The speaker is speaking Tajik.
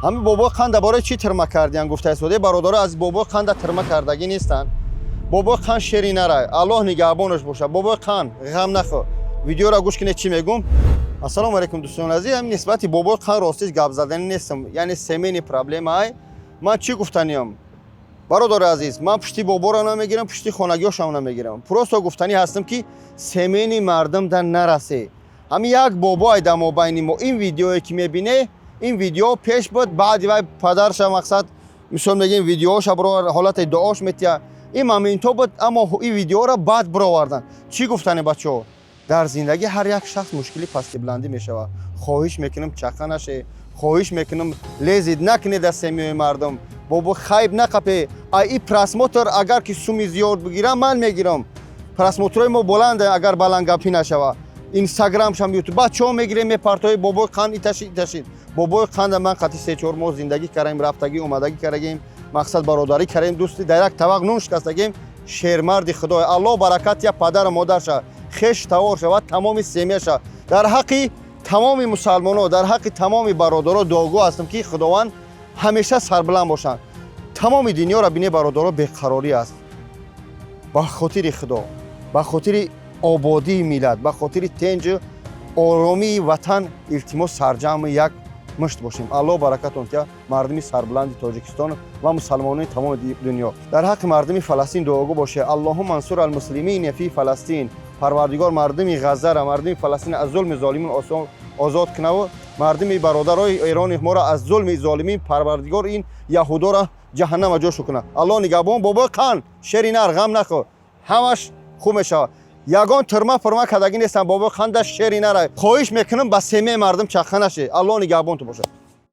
Ҳамин Бобои Қанда бораи чӣ тирма кардиян гуфта истода. Бародаро, аз Бобои Қанда тирма кардагӣ нестанд. Бобои Қанд шери нарай, Аллоҳ нигаҳбонаш бошад. Бобои Қанд, ғам нахӯр. Видеоро гӯш кунед, чӣ мегӯм. Ассалому алайкум, дӯстони азиз. Ҳамин нисбати Бобои Қанд ростиш гап заданӣ нестам, яъне семейный проблема ай. Ман чӣ гуфтаниям, бародари азиз? Ман пушти боборо намегирам, пушти хонагиёшам намегирам. Просто гуфтанӣ ҳастам, ки семейный мардум дар нарасе. Ҳамин як бобо ай дар мобайни мо. Ин видеое ки мебине, ин видео пеш буд, баъди вай падарша, мақсад, мисол мегӯем, видеоша бировар, ҳолати дуош метия. Ин моментҳо буд, аммо ин видеоро баъд бировардан. Чӣ гуфтани, бачаҳо? Дар зиндагӣ ҳар як шахс мушкили пастибуландӣ мешавад. Хоҳиш мекунам, чақа наше, хоҳиш мекунам, лезить накунед дар семья и мардум. Бобо, хайп нақапе. А и просмотр агар ки суми зиёд бигирам, ман мегирам. Просмотр ои мо баланде, агар баландгапӣ нашава. Инстаграмшам, Ютуб, бачаҳо мегирем, мепартои. Бобои Қанд иташид, иташид. Бобои Қанда ман қати 3-4 моҳ зиндагӣ кардем, рафтагӣ, омадагӣ кардагем, мақсад, бародарӣ кардем, дӯсти, дар як табақ нун шикастагем. Шермарди Худой, Аллоҳ баракат я падару модарша, хеш тавор шава, тамоми семья ша. Дар ҳаққи тамоми мусалмоно, дар ҳаққи тамоми бародаро дуогӯ ҳастам, ки Худованд ҳамеша сарбуланд бошанд. Тамоми дунёро бине, бародаро, беқарорӣ аст. Ба хотири Худо, ба хотири ободии миллат, ба хотири тенҷу оромии ватан, илтимос, сарҷамъи як мушт бошем. Аллоҳ баракатон тия мардуми сарбуланди Тоҷикистон ва мусалмонони тамоми дунё. Дар ҳаққи мардуми Фаластин дуогӯ боше. اللهم انصر المسلمين في فلسطين. Парвардигор, мардуми Ғаззара, мардуми Фаластин аз зулми золимин озод кунаву мардуми бародарои Эрони моро аз зулми золимин, Парвардигор, ин яҳудоро ҷаҳаннама ҷошу кунад. Аллоҳ нигаҳбон. Бобои Қанд, шери нар, ғам нахӯр, ҳамаш хуб мешавад. Ягон тирма пурма кардагӣ нестам. Бобои Қанда шери нара. Хоҳиш мекунам, ба семья и мардум чақа наше. Аллоҳ нигаҳбонту бошад.